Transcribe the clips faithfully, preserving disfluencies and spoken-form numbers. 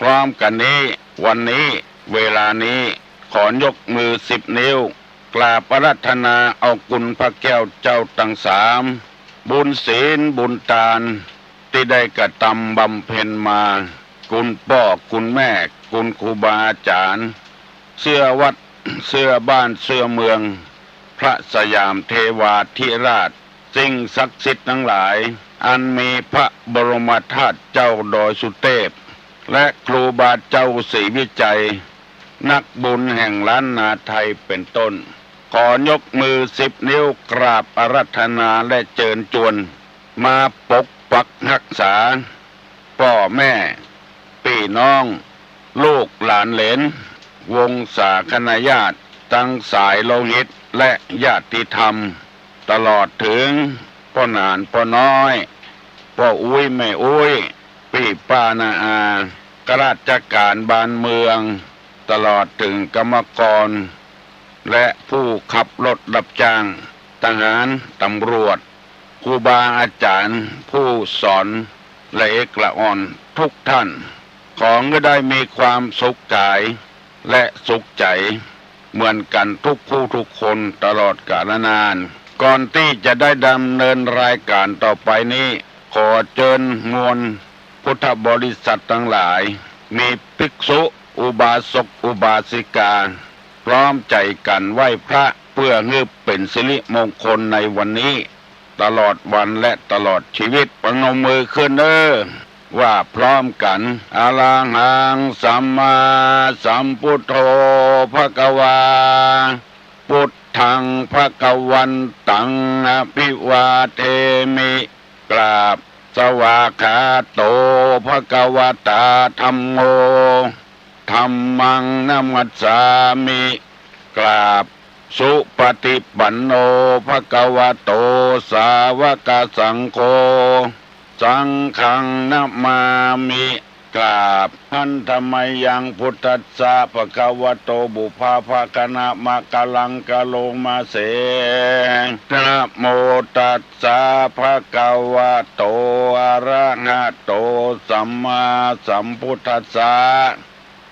พร้อมกั๋นนี้ วันนี้ เวลานี้ ขอยกมือสิบนิ้ว กราบอาราธนาเอาคุณพระแก้วเจ้าตังสาม บุญศีลบุญตาน ตี้ได้กระตำบำเพ็ญมา คุณป้อคุณแม่ คุณครูบาอาจ๋ารย์ เสื้อวัด เสื้อบ้าน เสื้อเมือง พระสยามเทวาธิราช สิ่งศักดิ์สิทธิ์ตังหลาย อันมีพระบรมธาตุเจ้าดอยสุเทพ และครูบาเจ้าศรีวิชัย นักบุญแห่งล้านนาไทยเป็นต้น ขอยกมือสิบนิ้วกราบอาราธนาและเจิญจวน มาปกปักฮักษา ป้อแม่ ปี้น้อง ลูกหลานเหลน วงศาคณาญาติ ตังสายโลหิตและญาติธรรม ตลอดเถิงป้อหนานป้อน้อย ป้ออุ๊ยแม่อุ๊ย ปี้ป้าน้าอา ข้าราชก๋านบ้านเมือง ตลอดเถิงกรรมกร และผู้ขับรถรับจ้าง ทหาร ตำรวจ ครูบาอาจ๋ารย์ ผู้สอน ละเอกละอ่อนทุกท่าน ขอหื้อได้มีความสุขก๋าย และสุขใจ๋ เหมือนกั๋นทุกคู่ทุกคนตลอดกาลนาน ก่อนตี้จะได้ดำเนินรายก๋านต่อไปนี้ ขอเจิญมวลพุทธบริษัทตังหลาย มีภิกษุ อุบาสกอุบาสิกา พร้อมใจ๋กั๋นไหว้พระ เปื้อหื้อเป๋นสิริมงคลในวันนี้ ตลอดวันและตลอดชีวิต ประนมมือขึ้นเน่อ ว่าพร้อมกั๋น อะระหังสัมมาสัมพุทโธ ภะคะวา พุทธัง ภะคะวันตัง อะภิวาเทมิ กราบ สวากขาโต ภะคะวะตา ธัมโม ธัมมัง นะมัสสามิ กราบ สุปฏิปันโน ภะคะวะโต สาวกสังโฆ สังฆัง นะมามิ กราบ หันทะมะยัง พุทธัสสะ ภะคะวะโต ปุพพะภะคะนะมะกะลังกะโลมาเส นะโมตัสสะ ภะคะวะโต อะระหะโต สัมมาสัมพุทธัสสะ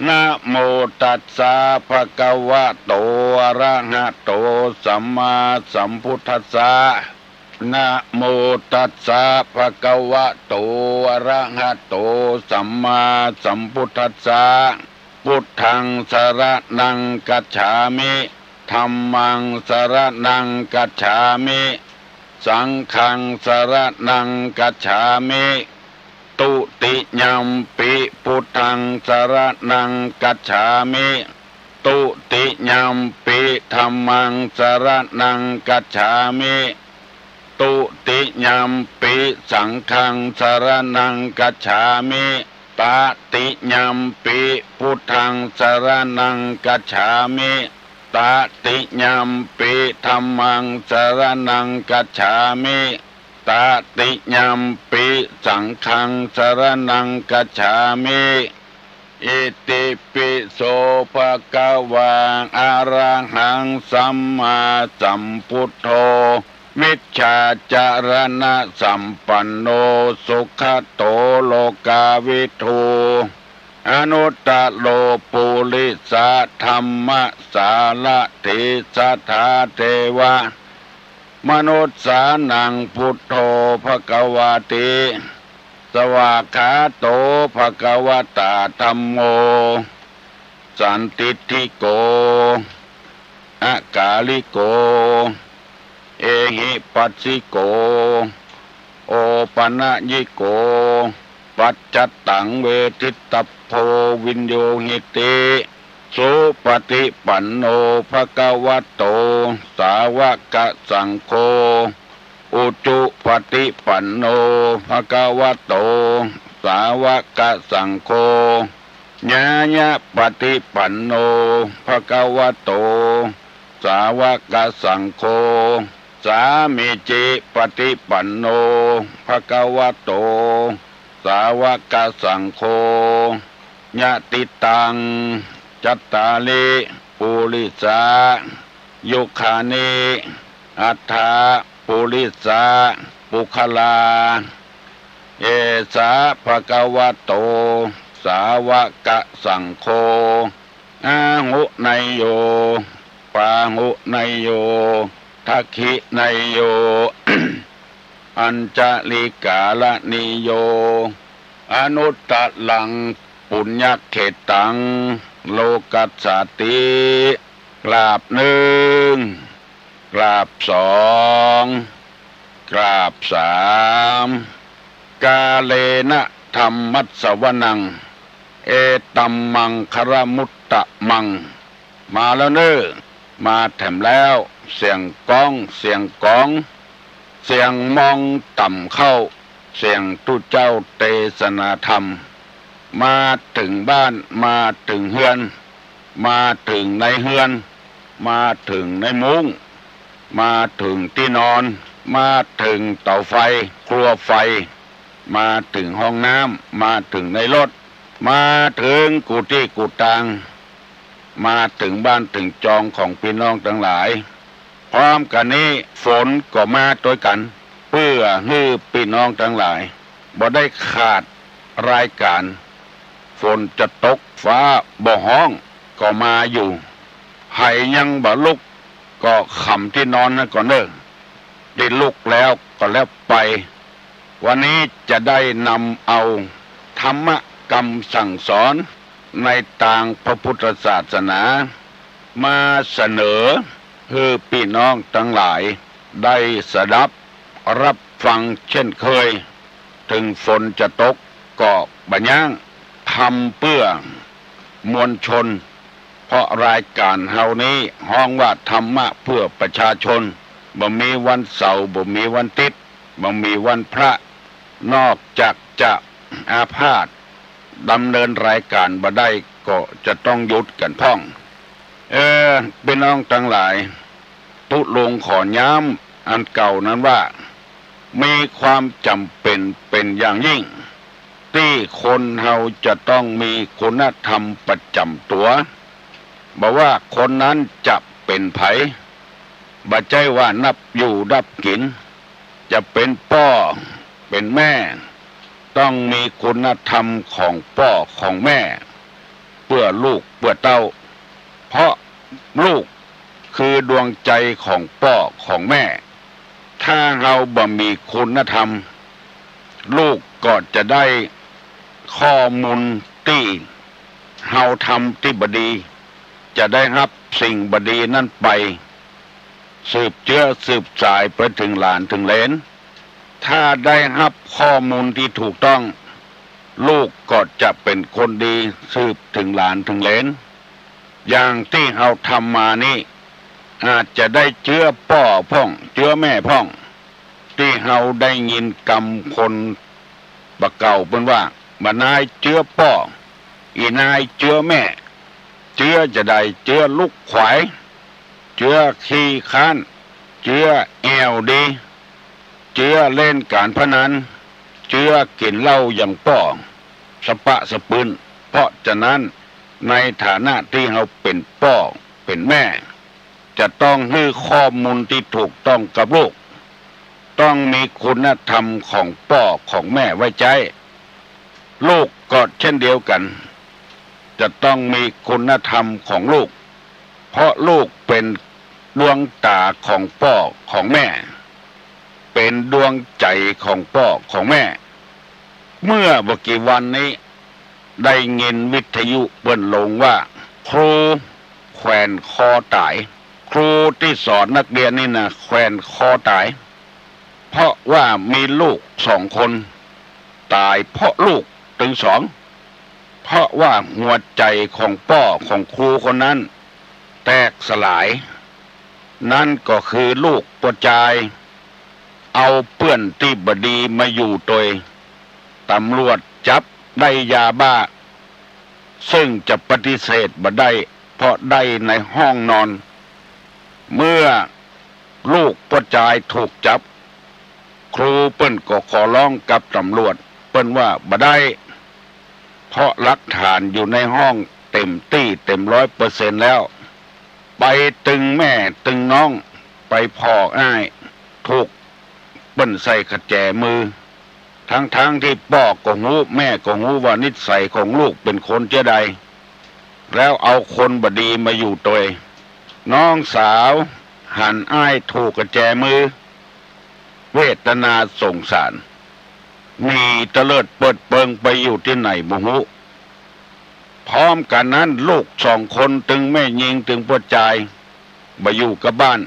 นะโมตัสสะ ภะคะวะโต อะระหะโต สัมมาสัมพุทธัสสะ นะโมตัสสะ ภะคะวะโต อะระหะโต สัมมาสัมพุทธัสสะ พุทธัง สะระณัง คัจฉามิ ธัมมัง สะระณัง คัจฉามิ สังฆัง สะระณัง คัจฉามิ ตุติยัมปิ พุทธัง สะระณัง คัจฉามิ ตุติยัมปิ ธัมมัง สะระณัง คัจฉามิ ตุติยัมปิ สังฆัง สะระณัง คัจฉามิ ตะติยัมปิ พุทธัง สะระณัง คัจฉามิ ตะติยัมปิ ธัมมัง สะระณัง คัจฉามิ ตะติยัมปิ สังฆัง สะระณัง คัจฉามิ อิติปิโส ภะคะวา อะระหัง สัมมาสัมพุทโธ มิจฉาจารณะสัมปันโน สุขะโต โลกาวิทู อนุตตะโร ปุริสะธัมมะสารถี สะทาเทวะมนุสสานัง พุทโธ ภะคะวาติ สวากขาโต ภะคะวะตา ธัมโม สันทิฏฐิโก อะกาลิโก เอหิปัสสิโก โอปะนะยิโก ปัจจัตตัง เวทิตตัพโพ วินโญหิติ สุปฏิปันโน ภะคะวะโต สาวกสังโฆ อุจุปฏิปันโน ภะคะวะโต สาวกสังโฆ ญาณะปฏิปันโน ภะคะวะโต สาวกสังโฆ สามีจิปฏิปันโน ภะคะวะโต สาวกสังโฆ ยะติตัง จัตตาริ ปุริสา ยุคานิ อัตถะ ปุริสะ ปุคคลา เอสะ ภะคะวะโต สาวกสังโฆ อาหุเนยโย ปาหุเนยโย ทักขิเนยโย อัญจลิการณีโย อนุตตรังปุญญเขตตัง โลกัสสาติ กราบนึ่ง กราบสอง กราบสาม กาเลนะธัมมัสสวนัง เอตัมมังคลมุตตมัง มาแล้วเน่อ มาแถมแล้ว เสียงก้อง เสียงก๋อง เสียงมองต่ำเข้า เสียงตุ๊เจ้าเตสนาธรรม มาเถิงบ้าน มาเถิงเฮือน มาเถิงในเฮือน มาเถิงในมุ้ง มาเถิงตี้นอน มาเถิงเต๋าไฟ ครัวไฟ มาเถิงห้องน้ำ มาเถิงในรถ มาเถิงกู้ตี้กู้ตาง มาเถิงบ้านเถิงจองของปี้น้องตังหลาย พร้อมกั๋นนี้ฝนก็มาตวยกั๋น เปื้อหื้อปี้น้องตังหลายบ่ได้ขาดรายก๋าน ฝนจะตกฟ้าบ่ฮ้องก็มาอยู่ ใผยังบ่ลุกก็ขำตี้นอนนั้นก่อนเน่อ ตี้ลุกแล้วก็แล้วไป วันนี้จะได้นำเอาธรรมะกำสั่งสอนในตางพระพุทธศาสนา มาเสนอหื้อปี้น้องตังหลายได้สดับรับฟังเช่นเคย เถิงฝนจะตกก็บ่ย้าง ทำเปื้อมวลชน เพราะรายก๋านเฮานี้ฮ้องว่าธรรมะเพื่อประชาชน บ่มีวันเสาร์ บ่มีวันติ๊ด บ่มีวันพระ นอกจากจะอาพาธดำเนินรายก๋านบ่ได้ก็จะต้องหยุดกั๋นพ่อง เออ ปี้น้องตังหลาย ตุ๊ลุงขอย้ำอันเก่านั้นว่า มีความจ๋ำเป๋นเป๋นอย่างยิ่ง ตี้คนเฮาจะต้องมีคุณธรรมประจ๋ำตั๋ว บ่ว่าคนนั้นจะเป๋นใผ บ่ใจ้ว่านับอยู่นับกิ๋น จะเป๋นป้อเป๋นแม่ ต้องมีคุณธรรมของป้อของแม่ เปื้อลูกเปื้อเต้า เพราะลูกคือดวงใจ๋ของป้อของแม่ ถ้าเฮาบ่มีคุณธรรม ลูกก็จะได้ข้อมูลตี้เฮาทำตี้บ่ดี จะได้ฮับสิ่งบ่ดีนั้นไป สืบเจื๊อสืบสายไปเถิงหลานเถิงเหลน ถ้าได้ฮับข้อมูลตี้ถูกต้อง ลูกก็จะเป๋นคนดีสืบเถิงหลานเถิงเหลน อย่างตี้เฮาทำมานี้ อาจจะได้เจื๊อป้อพ่อง เจื๊อแม่พ่อง ตี้เฮาได้ยินกำคนบ่าเก่าเปิ้นว่า บ่านายเจื๊อป้อ อี่นายเจื๊อแม่ เจื๊อจาใด เจื๊อลูกขวาย เจื๊อขี้ค้าน เจื๊อแอ่วดี เจื๊อเล่นก๋านพนัน เจื๊อกิ๋นเหล้าอย่างป้อ สะปะสะปืน เพราะฉะนั้น ในฐานะตี้เฮาเป๋นป้อเป๋นแม่ จะต้องหื้อข้อมูลตี้ถูกต้องกับลูก ต้องมีคุณธรรมของป้อของแม่ไว้ใจ๊ ลูกก็เช่นเดียวกั๋น จะต้องมีคุณธรรมของลูก เพราะลูกเป๋นดวงต๋าของป้อของแม่ เป๋นดวงใจ๋ของป้อของแม่ เมื่อบ่กี่วันนี้ ได้ยินวิทยุเปิ้นลงว่า ครูแขวนคอต๋าย ครูตี้สอนนักเรียนนี่นะ แขวนคอต๋าย เพราะว่ามีลูกสองคน ต๋ายเพราะลูกตึงสอง เพราะว่าหัวใจ๋ของป้อของครูคนนั้นแตกสลาย นั้นก็คือลูกป้อจาย เอาเปื้อนตี้บ่ดีมาอยู่ตวย ต๋ำรวจจับได้ยาบ้า ซึ่งจะปฏิเสธบ่ได้ เพราะได้ในห้องนอน เมื่อลูกป้อจายถูกจับ ครูเปิ้นก็ขอร้องกับต๋ำรวจ เปิ้นว่าบ่ได้ เพราะหลักฐานอยู่ในห้องเต็มตี้เต็มร้อยเปอร์เซ็นต์แล้ว ไปตึงแม่ตึงน้อง ไปผ่ออ้าย ถูกเปิ้นใส่กะแจมือ ทั้งๆ ตี้ป้อก็ฮู้ แม่ก็ฮู้ว่านิสัยของลูกเป๋นคนเจ้าใด แล้วเอาคนบ่ดีมาอยู่ตวย น้องสาวหันอ้ายถูกกุญแจมือ เวทนาสงสาร หนีเตลิดเปิดเปิงไปอยู่ตี้ไหนบ่ฮู้ พร้อมกั๋นนั้นลูกสองคน ตึงแม่ญิงตึงป้อจาย บ่อยู่กับบ้าน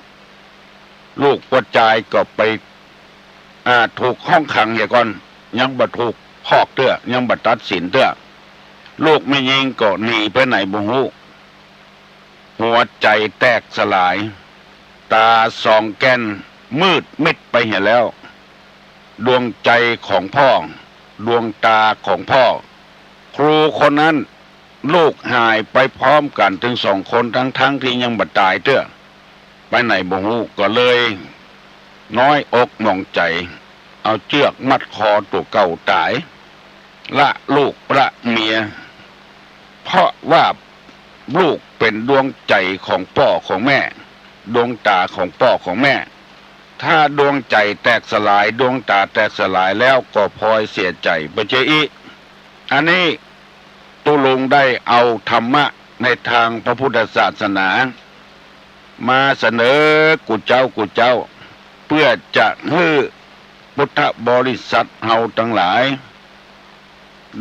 ลูกป้อจายก็ไป อ่า ถูกห้องขังเหียก่อน ยังบ่ถูกพอกเตื้อ ยังบ่ตัดสินเตื้อ ลูกแม่ญิงก็หนีไปไหนบ่ฮู้ หัวใจ๋แตกสลาย ต๋าสองแก้นมืดมิดไปเหียแล้ว ดวงใจ๋ของป้อ ดวงต๋าของป้อ ครูคนนั้น ลูกหายไปพร้อมกั๋นตึงสองคน ทั้งๆ ตี้ยังบ่ต๋ายเตื้อ ไปไหนบ่ฮู้ ก็เลยน้อยอกหมองใจ๋ เอาเจื้อกมัดคอตั๋วเก่าต๋าย ละลูกละเมีย เพราะว่าลูกเป๋นดวงใจ๋ของป้อของแม่ ดวงต๋าของป้อของแม่ ถ้าดวงใจ๋แตกสลาย ดวงต๋าแตกสลายแล้วก็พลอยเสียใจ๋ไปเจ้าอี้ อันนี้ตุ๊ลุงได้เอาธรรมะในตางพระพุทธศาสนา มาเสนอกู้เจ้ากู้เจ้า เปื้อจะหื้อพุทธบริษัทเฮาตังหลาย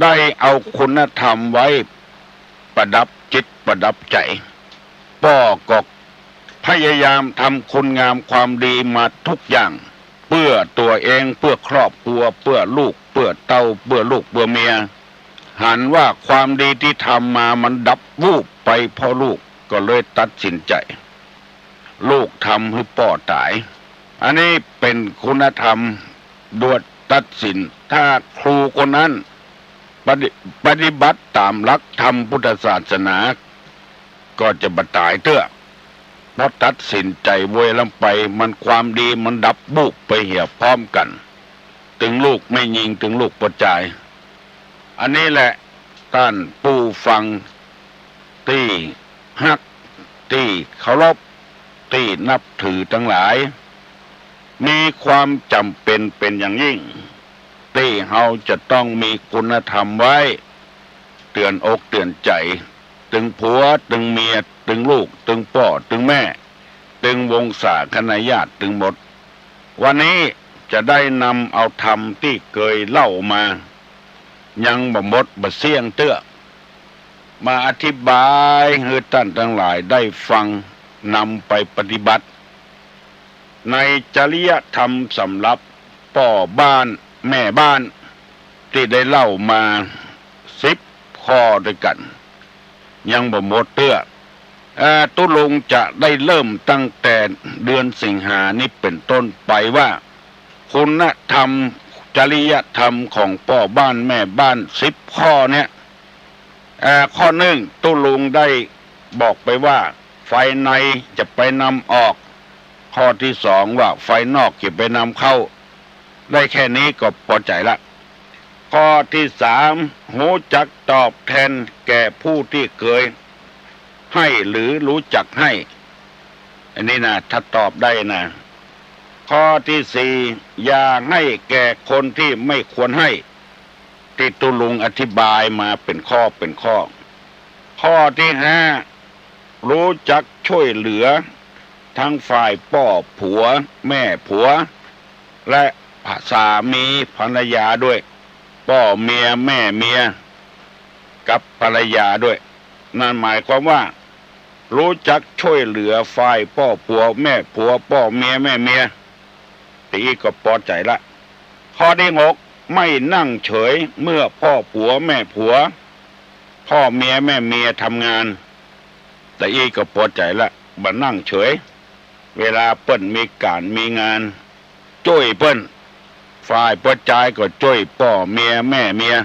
ได้เอาคุณธรรมไว้ประดับจิตประดับใจ๋ ป้อก็พยายามทำคุณงามความดีมาทุกอย่าง เปื้อตั๋วเอง เปื้อครอบครัว เปื้อลูก เปื้อเต้า เปื้อลูก เปื้อเมีย หันว่าความดีตี้ทำมามันดับวูบไปเพราะลูก ก็เลยตัดสินใจ๋ ลูกทำหื้อป้อต๋าย อันนี้เป๋นคุณธรรมดวดตัดสิน ถ้าครูคนนั้นปฏิ- ปฏิบัติต๋ามหลักธรรมพุทธศาสนา ก็จะบ่ต๋ายเตื้อ เพราะตัดสินใจ๋โวยล้ำไป มันความดีมันดับบูบไปเหียพร้อมกั๋น ตึงลูกแม่ญิง ตึงลูกป้อจาย อันนี้แหละ ต้านผู้ฟังตี้ฮัก ตี้เคารพ ตี้นับถือตังหลาย มีความจ๋ำเป๋นเป๋นอย่างยิ่ง ตี้เฮาจะต้องมีคุณธรรมไว้ เตื๋อนอกเตื๋อนใจ๋ ตึงผัว ตึงเมีย ตึงลูก ตึงป้อ ตึงแม่ ตึงวงศาคณาญาติตึงหมด วันนี้จะได้นำเอาธรรมตี้เกยเล่ามา ยังบ่หมดบ่เสี้ยงเตื้อ มาอธิบายหื้อต้านตังหลายได้ฟัง นำไปปฏิบัติ ในจริยธรรมสำหรับป้อบ้านแม่บ้าน ตี้ได้เล่ามาสิบข้อด้วยกั๋น ยังบ่หมดเตื้อ เอ่อ ตุ๊ลุงจะได้เริ่มตั้งแต่เดือนสิงหานี้เป๋นต้นไปว่า คุณธรรม จริยธรรมของป้อบ้านแม่บ้านสิบข้อเนี่ย เอ่อ ข้อหนึ่ง ตุ๊ลุงได้บอกไปว่า ภายในจะไปนำออก ข้อตี้สองว่า ภายนอกจะไปนำเข้า ได้แค่นี้ก็ปอใจ๋ละ ข้อตี้สาม ฮู้จักตอบแทนแก่ผู้ตี้เกยให้หรือฮู้จักให้ อันนี้นะ ถ้าตอบได้นะ ข้อตี้สี่ อย่าให้แก่คนตี้ไม่ควรให้ ตี้ตุ๊ลุงอธิบายมาเป๋นข้อเป๋นข้อ ข้อตี้ห้า ฮู้จักจ้วยเหลือ ตึงฝ่ายป้อผัวแม่ผัว และสามีภรรยาด้วย ป้อเมียแม่เมีย กับภรรยาด้วย นั่นหมายความว่า ฮู้จักจ้วยเหลือฝ่ายป้อผัวแม่ผัว ป้อเมียแม่เมีย ตะอี้ก็ปอใจ๋ละ ข้อตี้หก ไม่นั่งเฉยเมื่อป้อผัวแม่ผัว ป้อเมียแม่เมียทำงาน ตะอี้ก็ปอใจ๋ละ บ่นั่งเฉย เวลาเปิ้นมีก๋านมีงาน จ้วยเปิ้น ฝ่ายป้อจายก็จ้วยป้อเมียแม่เมีย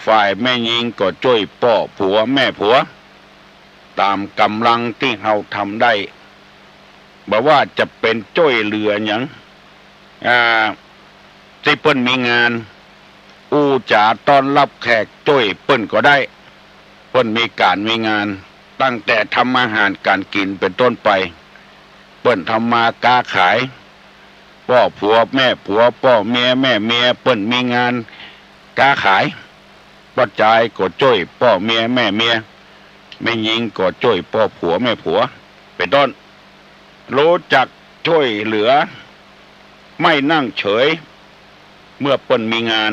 ฝ่ายแม่ญิงก็จ้วยป้อผัวแม่ผัว ต๋ามก๋ำลังตี้เฮาทำได้ บ่ว่าจะเป๋นจ้วยเหลือหยัง อ่า ตี้เปิ้นมีงาน อู้จ๋าต้อนฮับแขกจ้วยเปิ้นก็ได้ เปิ้นมีก๋านมีงาน ตั้งแต่ทำอาหารก๋านกิ๋นเป๋นต้นไป เปิ้นทำมาก๊าขาย ป้อผัวแม่ผัว ป้อเมียแม่เมีย เปิ้นมีงานก๊าขาย ป้อจายก็จ้วยป้อเมียแม่เมีย แม่ญิงก็จ้วยป้อผัวแม่ผัว เป๋นต้น ฮู้จักจ้วยเหลือ ไม่นั่งเฉย เมื่อเปิ้นมีงาน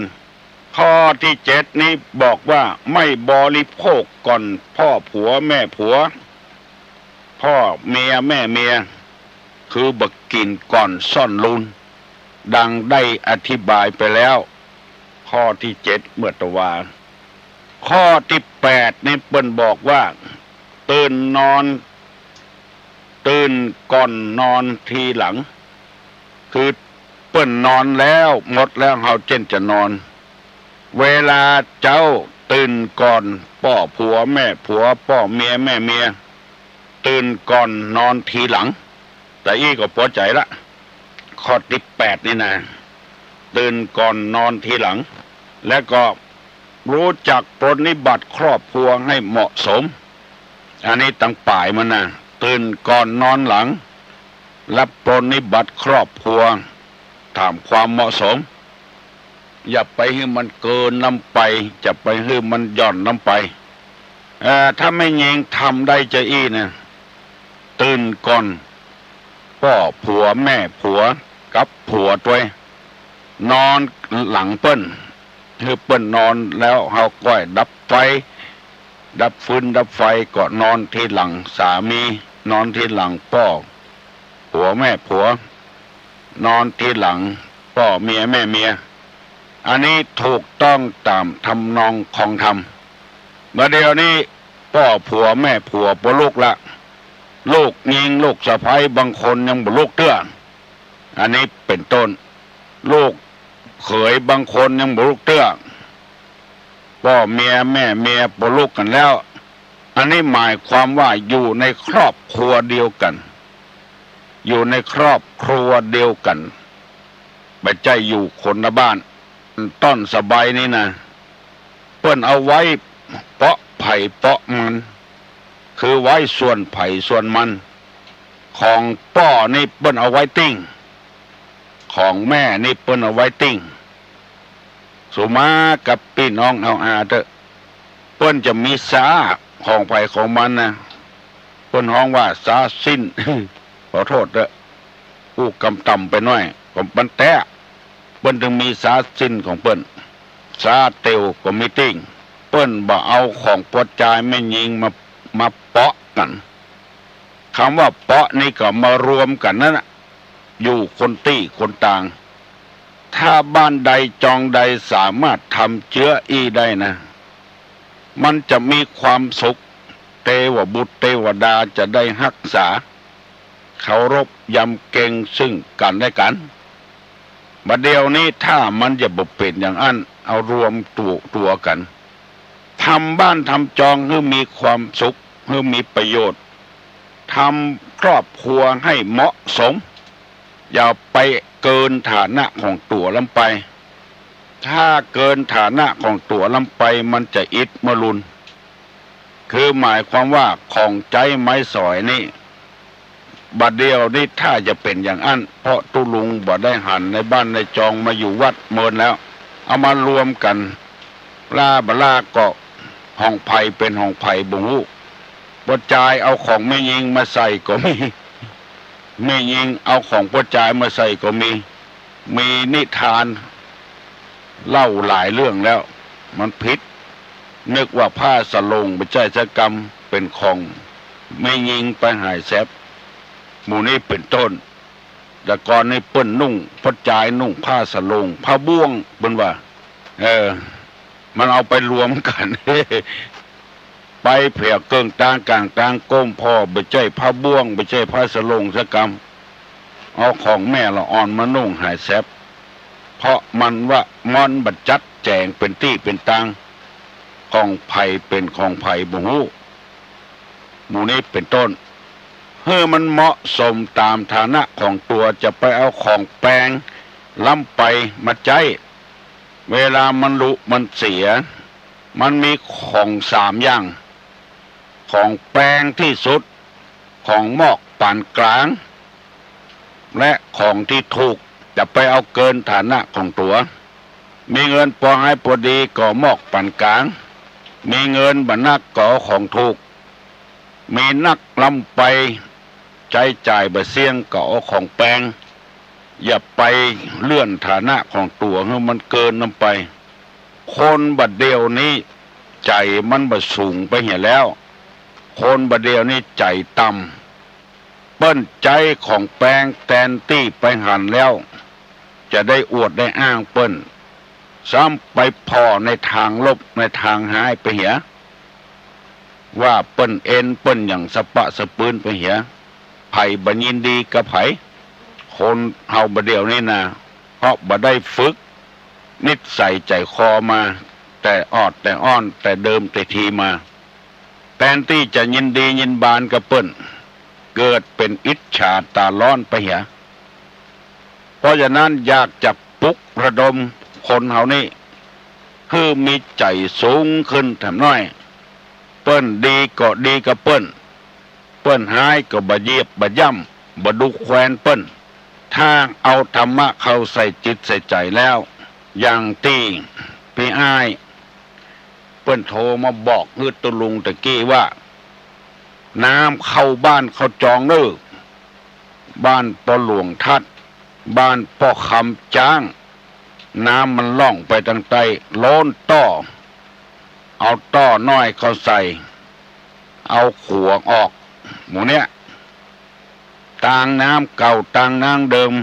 ข้อตี้เจ็ดนี้บอกว่าไม่บริโภคก่อนป้อผัวแม่ผัว ป้อเมียแม่เมีย คือบ่กิ๋นก่อนซ่อนลูน ดังได้อธิบายไปแล้ว ข้อตี้เจ็ดเมื่อตะวา ข้อตี้แปดนี้เปิ้นบอกว่า ตื่นนอน ตื่นก่อนนอนทีหลัง คือเปิ้นนอนแล้วหมดแล้ว เฮาเจ้นจะนอน เวลาเจ๊าตื่นก่อนป้อผัวแม่ผัว ป้อเมียแม่เมีย ตื่นก่อนนอนทีหลัง ตะอี้ก็ปอใจ๋ละ ข้อตี้แปดนี่นะ ตื่นก่อนนอนทีหลัง และก็ฮู้จักปรนนิบัติครอบครัวให้เหมาะสม อันนี้ตังป๋ายมันนะ ตื่นก่อนนอนหลัง และปรนนิบัติครอบครัว ถามความเหมาะสม อย่าไปหื้อมันเกินล้ำไป อย่าไปหื้อมันหย่อนล้ำไป เอ่อ ถ้าแม่ญิงทำได้จาอี้นะ ตื่นก่อนป้อผัวแม่ผัวกับผัวตวย นอนหลังเปิ้น หื้อเปิ้นนอนแล้วเฮาก้อยดับไฟ ดับฟืนดับไฟ ก็นอนทีหลังสามี นอนทีหลังป้อผัวแม่ผัว นอนทีหลังป้อเมียแม่เมีย อันนี้ถูกต้องต๋ามทำนองครองธรรม บ่าเดี่ยวนี้ป้อผัวแม่ผัวบ่ลุกละ ลูกญิงลูกสะใภ้บางคนยังบ่ลุกเตื้อ อันนี้เป๋นต้น ลูกเขยบางคนยังบ่ลุกเตื้อ ป้อเมียแม่เมียบ่ลุกกั๋นแล้ว อันนี้หมายความว่าอยู่ในครอบครัวเดียวกั๋น อยู่ในครอบครัวเดียวกั๋น บ่ใจ้อยู่คนละบ้าน ต้นสะใบนี่นะ เปิ้นเอาไว้เปาะใผเปาะมัน คือไว้ส่วนใผส่วนมัน ของป้อนี่เปิ้นเอาไว้ติ๊ง ของแม่นี่เปิ้นเอาไว้ติ๊ง สุมากับปี้น้องเอาอาเต๊อะ เปิ้นจะมีสาของใผของมันนะ เปิ้นฮ้องว่าสาสิ้น ขอโต้ษเต๊อะ อู้กำต่ำไปหน้อย ก็มันแต๊ เปิ้นตึงมีสาสิ้นของเปิ้น สาเตียวก็มีติ๊ง เปิ้นบ่เอาของป้อจายแม่ญิงมา มาเปาะกั๋น กำว่าเปาะนี่ก็มารวมกั๋นนั้นน่ะ อยู่คนตี้คนตาง ถ้าบ้านใดจองใดสามารถทำเจื้ออี้ได้นะ มันจะมีความสุข เตวบุตรเตวดาจะได้ฮักษา เคารพยำเกรงซึ่งกั๋นและกั๋น บ่าเดี่ยวนี้ถ้ามันจะบ่เป๋นอย่างอั้น เอารวมตั๋ว ตั๋วกั๋น ทำบ้านทำจองหื้อมีความสุข หื้อมีประโยชน์ ทำครอบครัวให้เหมาะสม อย่าไปเกินฐานะของตั๋วล้ำไป ถ้าเกินฐานะของตั๋วล้ำไปมันจะอิดมะลุน คือหมายความว่าของใจ๊ไม้สอยนี่ บ่าเดี่ยวนี้ถ้าจะเป๋นอย่างอั้น เพราะตุ๊ลุงบ่ได้หันในบ้านในจองมาอยู่วัดเมินแล้ว เอามารวมกั๋น ล้าบ่ล้าก็ของใผเป๋นของใผบ่ฮู้ ป้อจายเอาของแม่ญิงมาใส่ก็มี แม่ญิงเอาของป้อจายมาใส่ก็มี มีนิทานเล่าหลายเรื่องแล้ว มันผิด นึกว่าผ้าสะโหล่งบ่ใจ้สักกำ เป๋นของแม่ญิงไปหายแสบ หมู่นี้เป๋นต้น แต่ก่อนนี้เปิ้นนุ่ง ป้อจายนุ่งผ้าสะโหล่ง ผ้าบ่วง เปิ้นว่า เออ มันเอาไปรวมกั๋น ไปเผียเกิ่งตางก๋างตางก้มผ่อ บ่ใจ้ผ้าบ่วง บ่ใจ้ผ้าสะโหล่งสักกำ เอาของแม่ละอ่อนมานุ่งหายแสบ เพราะมันว่าม่อนบ่จัดแจ๋งเป๋นตี้เป๋นตาง ของใผเป๋นของใผบ่ฮู้ หมู่นี้เป๋นต้น หื้อมันเหมาะสมต๋ามฐานะของตั๋ว จะไปเอาของแปงล้ำไปมาใจ๊ เวลามันหลุมันเสีย มันมีของสามอย่าง ของแปงตี้สุด ของมอกปานก๋าง และของตี้ถูก จะไปเอาเกินฐานะของตั๋ว มีเงินปอหายปอดีก็มอบป๋านก๋าง มีเงินบ่นักก็เอาของถูก มีนักล้ำไป ใจ๊จ่ายบ่เสี้ยงก็เอาของแปง อย่าไปเลื่อนฐานะของตั๋วหื้อมันเกินนั้นไป คนบ่าเดี่ยวนี้ใจ๋มันบ่สูงไปเหียแล้ว คนบ่าเดี่ยวนี้ใจ๋ต่ำ เปิ้นใจ๊ของแปงแตนตี้ไปหันแล้ว จะได้อวดได้อ้างเปิ้น ซ้ำไปผ่อในตางลบในตางฮ้ายไปเหีย ว่าเปิ้นเอ็นเปิ้นอย่างสะปะสะปืนไปเหีย ใผบ่ยินดีกับใผ คนเฮาบ่าเดี่ยวนี้นา เพราะบ่ได้ฝึกนิสัยใจ๋คอมา แต่ออดแต่อ้อนแต่เดิมแต่ทีมา แตนตี้จะยินดียินบานกับเปิ้น เกิดเป๋นอิจฉาต๋าร้อนไปเหีย เพราะฉะนั้นอยากจะปลุกระดมคนเฮานี้ หื้อมีใจ๋สูงขึ้นแถมน้อย เปิ้นดีก็ดีกับเปิ้น เปิ้นฮ้ายก็บ่เหยียบบ่ย่ำ บ่ดูแควนเปิ้น ถ้าเอาธรรมะเข้าใส่จิตใส่ใจ๋แล้ว อย่างตี้ปี้อ้ายเปิ้นโทรมาบอกหื้อตุ๊ลุงตะกี้ว่า น้ำเข้าบ้านเข้าจองเน่อ บ้านป้อหลวงทัด บ้านป้อคำจ๊าง น้ำมันล่องไปตางใต้ ล้นต้อ เอาต้อน้อยเข้าใส่ เอาขัวออก หมู่เนี้ย ตางน้ำเก่าตางน้ำเดิม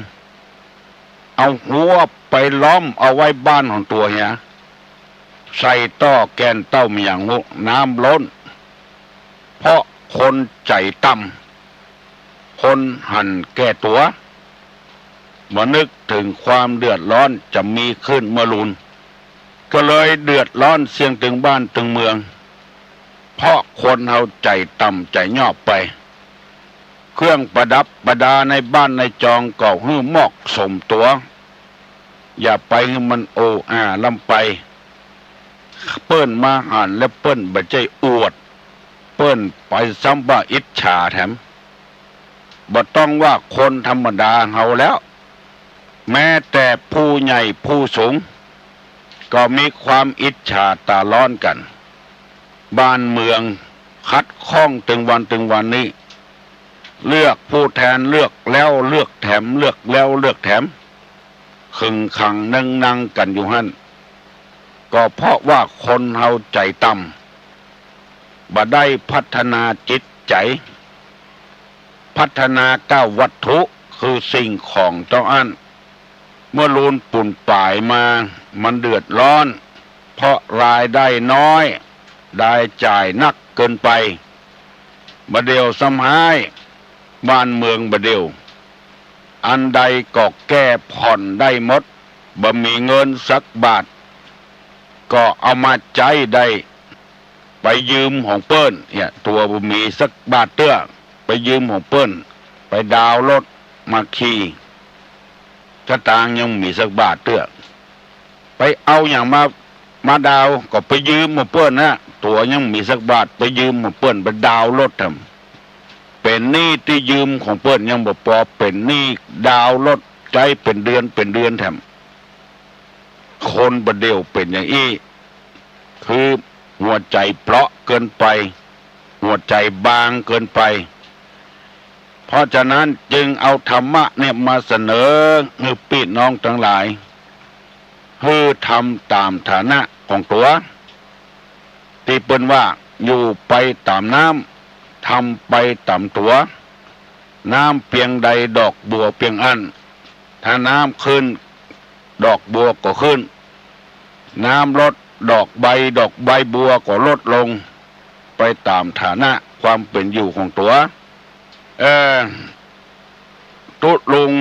เอาฮั้วไปล้อมเอาไว้บ้านของตั๋วเหีย ใส่ต้อแก่นเต้ามาอย่างฮู้ น้ำล้น เพราะคนใจ๋ต่ำ คนหันแก่ตั๋ว บ่นึกเถิงความเดือดร้อนจะมีขึ้นเมื่อลูน ก็เลยเดือดร้อนเสี้ยงตึงบ้านตึงเมือง เพราะคนเฮาใจ๋ต่ำใจ๋หยอบไป เครื่องประดับประดาในบ้านในจองก็หื้อเหมาะสมตั๋ว อย่าไปหื้อมันโออาล้ำไป เปิ้นมาหันแล้วเปิ้นบ่ใจ้อวด เปิ้นไปซ้ำว่าอิจฉาแถม บ่ต้องว่าคนธรรมดาเฮาแล้ว แม้แต่ผู้ใหญ่ผู้สูง ก็มีความอิจฉาต๋าร้อนกั๋น บ้านเมืองขัดข้องตึงวันตึงวันนี้ เลือกผู้แทนเลือกแล้วเลือกแถม เลือกแล้วเลือกแถม ขึงขังนึ่งนังกั๋นอยู่หั้น ก็เพราะว่าคนเฮาใจ๋ต่ำ บ่ได้พัฒนาจิตใจ๋ พัฒนาก้าววัตถุคือสิ่งของเต้าอั้น เมื่อลูนปูนป๋ายมา มันเดือดร้อน เพราะรายได้น้อย รายจ่ายนักเกินไป บ่าเดี่ยวซ้ำฮ้าย บ้านเมืองบ่าเดี่ยว อันใดก็แก้ผ่อนได้หมด บ่มีเงินสักบาท ก็เอามาใจ๊ได้ ไปยืมของเปิ้นเนี่ย ตั๋วบ่มีสักบาทเตื้อ ไปยืมของเปิ้น ไปดาวน์รถมาขี่ สตางค์ยังบ่มีสักบาทเตื้อ ไปเอาหยังมา มาดาวน์ก็ไปยืมของเปิ้นนะ ตั๋วยังบ่มีสักบาท ไปยืมของเปิ้น ไปดาวน์รถแถม เป๋นหนี้ตี้ยืมของเปิ้นยังบ่ปอ เป๋นหนี้ดาวน์รถใจ๊เป๋นเดือนเป๋นเดือนแถม คนบ่าเดี่ยวเป๋นอย่างอี้ คือหัวใจ๋เปราะเกินไป หัวใจ๋บางเกินไป เพราะฉะนั้นจึงเอาธรรมะเนี่ยมาเสนอหื้อปี้น้องตังหลาย หื้อทำต๋ามฐานะของตั๋ว ตี้เปิ้นว่าอยู่ไปต๋ามน้ำ ทำไปต๋ามตั๋ว น้ำเปียงใดดอกบัวเปียงอั้น ถ้าน้ำขึ้น ดอกบัวก็ขึ้น น้ำลด ดอกใบ ดอกใบบัวก็ลดลง ไปต๋ามฐานะความเป๋นอยู่ของตั๋ว เอ่อ ตุ๊ลุง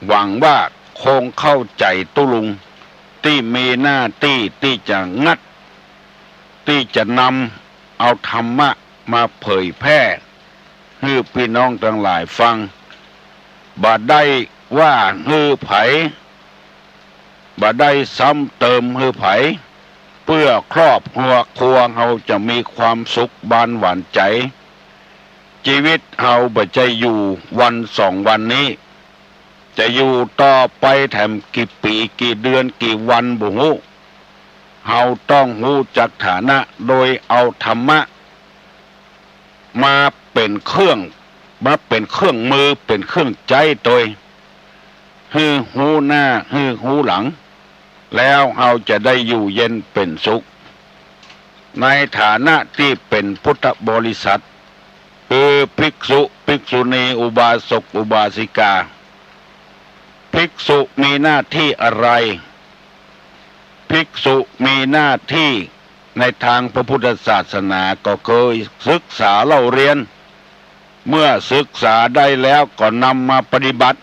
หวังว่าคงเข้าใจ๋ตุ๊ลุง ตี้มีหน้าตี้ตี้จะงัด ตี้จะนำเอาธรรมะมาเผยแพร่ หื้อปี้น้องตังหลายฟัง บ่ได้ว่าหื้อใผ บ่ได้ซ้ำเติมหื้อใผ เปื้อครอบครัวเฮาจะมีความสุขบานหวานใจ๋ จีวิตเฮาบ่ใจ้อยู่วันสองวันนี้ จะอยู่ต่อไปแถมกี่ปี๋ กี่เดือน กี่วัน บ่ฮู้ เฮาต้องฮู้จักฐานะ โดยเอาธรรมะ มาเป๋นเครื่อง มาเป๋นเครื่องมือ เป๋นเครื่องใจ๊ตวย หื้อฮู้หน้า หื้อฮู้หลัง แล้วเฮาจะได้อยู่เย็นเป๋นสุข ในฐานะตี้เป๋นพุทธบริษัท คือภิกษุ ภิกษุณี อุบาสก อุบาสิกา ภิกษุมีหน้าตี้อะไร ภิกษุมีหน้าตี้ในตางพระพุทธศาสนา ก็คือศึกษาเล่าเรียน เมื่อศึกษาได้แล้วก็นำมาปฏิบัติ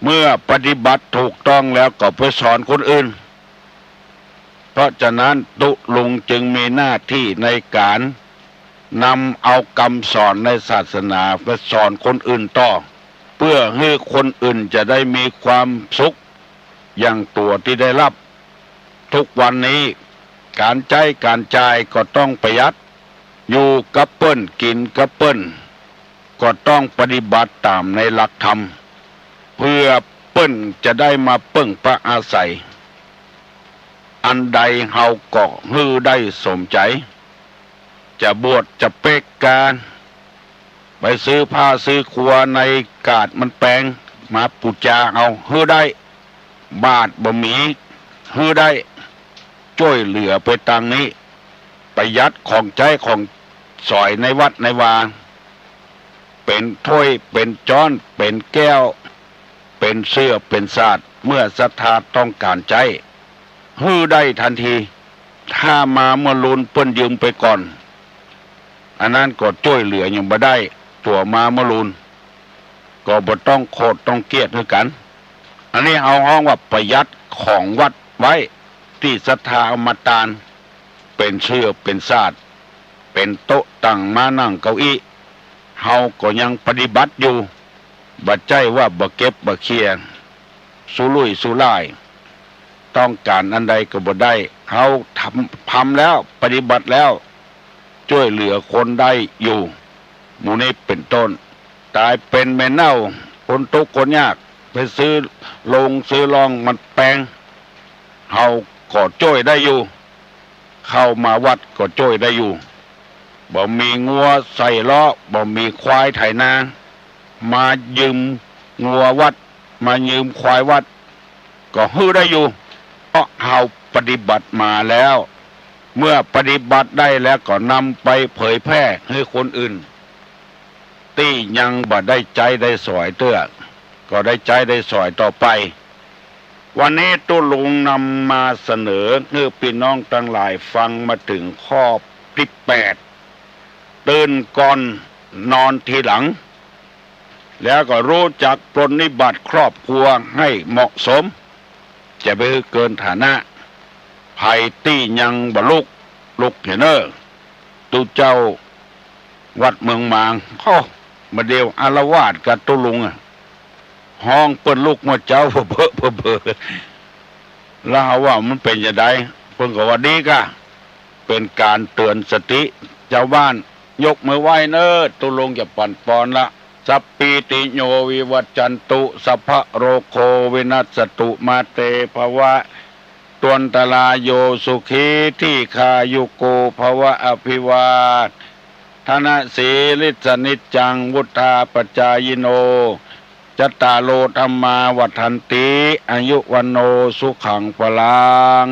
เมื่อปฏิบัติถูกต้องแล้วก็ไปสอนคนอื่น เพราะฉะนั้นตุ๊ลุงจึงมีหน้าตี้ในก๋านนำเอากำสอนในศาสนาไปสอนคนอื่นต่อ เปื้อหื้อคนอื่นจะได้มีความสุขอย่างตั๋วตี้ได้ฮับ ทุกวันนี้ก๋านใจ๊ก๋านจ่ายก็ต้องประหยัด อยู่กับเปิ้น กิ๋นกับเปิ้น ก็ต้องปฏิบัติต๋ามในหลักธรรม เปื้อเปิ้นจะได้มาเปิ้งพาอาศัย อันใดเฮาก็หื้อได้สมใจ๋ จะบวชจะเป๊กกา ไปซื้อผ้าซื้อครัวในก๋าดมันแปง มาปู๋จาเอา หื้อได้ บาตรบ่มี หื้อได้ จ้วยเหลือไปตางนี้ ประหยัดของใจ๊ของสอยในวัดในวา เป๋นถ้วย เป๋นจ๊อน เป๋นแก้ว เป๋นเสื้อ เป๋นสาด เมื่อศรัทธาต้องก๋านใจ๊ หื้อได้ตันที ถ้ามาเมื่อลูนเปิ้นยืมไปก่อน อันนั้นก็จ้วยเหลือหยังบ่ได้ ตั๋วมาเมื่อลูน ก็บ่ต้องโขดต้องเกลียดหื้อกั๋น อันนี้เฮาฮ้องว่าประหยัดของวัดไว้ ตี้ศรัทธาเอามาตาน เป๋นเสื้อ เป๋นสาด เป๋นโต๊ะตั้งม้านั่งเก้าอี้ เฮาก็ยังปฏิบัติอยู่ บ่ใจ้ว่าบ่เก็บบ่เคียร์ สุรุ่ยสุร่าย ต้องก๋านอันใดก็บ่ได้ เฮาทำ ทำแล้ว ปฏิบัติแล้ว จ้วยเหลือคนได้อยู่ หมู่นี้เป๋นต้น ต๋ายเป๋นแม่เน่า คนตุ๊กข์คนยาก ไปซื้อโลงซื้อล่องมันแปง เฮาก็จ้วยได้อยู่ เข้ามาวัดก็จ้วยได้อยู่ บ่มีงัวใส่เลาะ บ่มีควายไถนา มายืมงัววัด มายืมควายวัด ก็หื้อได้อยู่ เพราะเฮาปฏิบัติมาแล้ว เมื่อปฏิบัติได้แล้วก็นำไปเผยแพร่หื้อคนอื่น ตี้ยังบ่ได้ใจ๊ได้สอยเตื้อ ก็ได้ใจ๊ได้สอยต่อไป วันนี้ตุ๊ลุงนำมาเสนอหื้อปี้น้องตังหลายฟังมาเถิงข้อตี้แปด ตื่นก่อนนอนทีหลัง แล้วก็ฮู้จักปรนนิบัติครอบครัวหื้อเหมาะสม จะไปหื้อเกินฐานะ ใผตี้ยังบ่ลุก ลุกเถอะเน่อ ตุ๊เจ้าวัดเมืองมาง โอ้ บ่าเดี่ยวอาละวาดกับตุ๊ลุงอะ ฮ้องเปิ้นลุกเมื่อเจ๊าเบ้อเบ้อเบ้อ แล้วเฮาว่ามันเป๋นจาใด เปิ้นก็ว่าดีก้า เป๋นก๋านเตื๋อนสติจาวบ้าน ยกมือไหว้เน่อ ตุ๊ลุงจะปั๋นปอนละ สัพพีติโยวิวัจจันตุ สัพพะโรโควินัสสตุ มาเตภวัตวันตรายโย สุขีทีฆายุโกภวะ อภิวาทนสีลิสสะนิจจัง วุฑฒาปจายิโน จัตตาโรธัมมาวัฑฒันติ อายุวัณโณสุขังพลัง